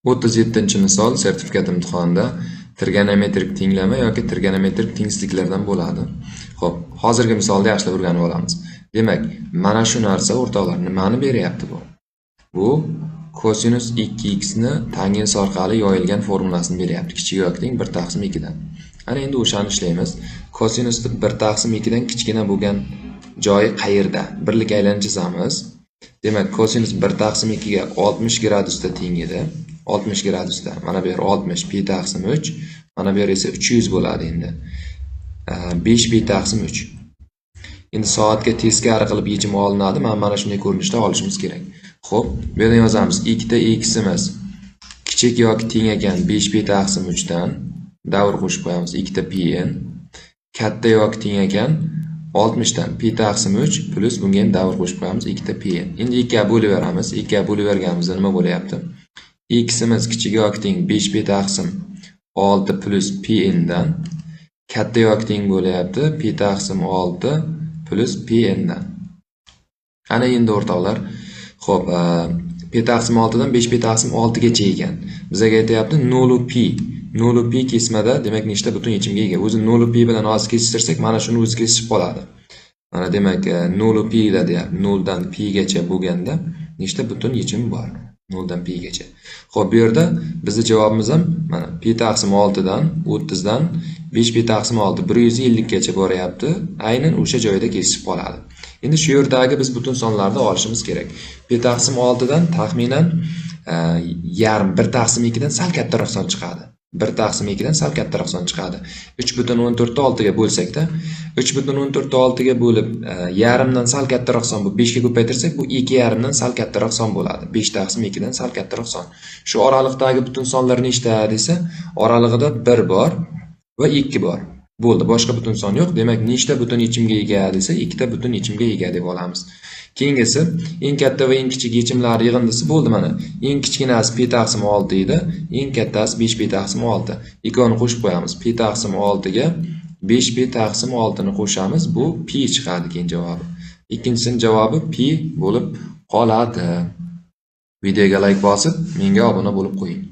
37-misol sertifikat imtihonida trigonometrik tenglama yoki trigonometrik tengsizliklardan bo'ladi. Xo'p, hozirgi misolda yaxshilab o'rganib olamiz. Demak, mana shu narsa o'rtoqlar nimani beryapti bu? Bu kosinus 2x ni tangens orqali yoyilgan formulasini beryapti. Kichik yoki teng 1 taqsim 2 dan. Ana endi o'shani ishlaymiz. Kosinusni 1 taqsim 2 dan kichkina bo'lgan joyi qayerda? Birlik aylanib chizamiz. Demak, kosinus 1 taqsim 2 ga 60 gradusda teng edi. 60 gradusda. Mana bu yer 60 pi taqsim 3, mana bu yer esa 300 bo'ladi endi. 5 pi taqsim 3. Endi soatga teskari qilib yechim olinadi. Mana shunday ko'rinishda olishimiz kerak. Xo'p, bu yerdan yozamiz. 2 ta x'imiz kichik yoki teng ekan 5 pi taqsim 3 dan davr qo'shib qo'yamiz. 2 ta pn katta yoki teng ekan 60 dan pi taqsim 3 plus bunga ham davr qo'shib qo'yamiz 2 ta pn. Endi 2 ga bo'lib beramiz. 2 ga bo'lib berganimizda nima bo'lyapti? X'imiz kichik yoki teng 5 pi taqsim 6 plus pn dan katta yoki teng bo'lyapti pi taqsim 6 plus pn dan. Ana endi o'rtoqlar, xo'p, pi taqsim 6 dan 5 pi taqsim 6 gacha ekan. Bizga aytayapti 0 pi. 0 pi kesmada, demak nechta butun yechimga ega. O'zi 0 pi bilan hozir kesishtirsak, mana shuni o'zi kesishib qoladi. Mana demak 0 pi da deyapti. 0 dan pi gacha bo'lganda nechta butun yechim bor? 0 dan pi gacha. Xo'p, bu yerda bizning javobimiz ham mana pi taqsim 6 dan 30 dan 5 pi taqsim 6 150 gacha boryapti. Aynan o'sha joyda kesishib qoladi. Endi shu yerdagi biz butun sonlarni olishimiz kerak. Pi taqsim 6 dan taxminan yarim 1 taqsim 2 dan sal kattaroq son chiqadi. 1 taqsim 2 dan sal kattaroq son chiqadi. 3.14 ni 6 ga bo'lsak-da, 3.14 ni 6 ga bo'lib, yarimdan sal kattaroq son bu 5 ga ko'paytirsak, bu 2.5 dan sal kattaroq son bo'ladi. 5 taqsim 2 dan sal kattaroq son. Shu oraliqdagi butun sonlar nechta desa, oralig'ida 1 bor va 2 bor. Bo'ldi, boshqa butun son yo'q. Demak, nechta butun yechimga ega desa, 2 ta butun yechimga ega deb olamiz. Keyingisi eng katta va eng kichik yechimlar yig'indisi bo'ldi mana. Eng kichkinasi pi taqsim 6 edi, eng kattasi 5 pi taqsim 6. Ikkovini qo'shib qo'yamiz. Pi taqsim 6 ga 5 pi taqsim 6 ni qo'shamiz, bu pi chiqadi keyin javobi. Ikkinchisining javobi pi bo'lib qoladi. Videoga like bosib, menga obuna bo'lib qo'ying.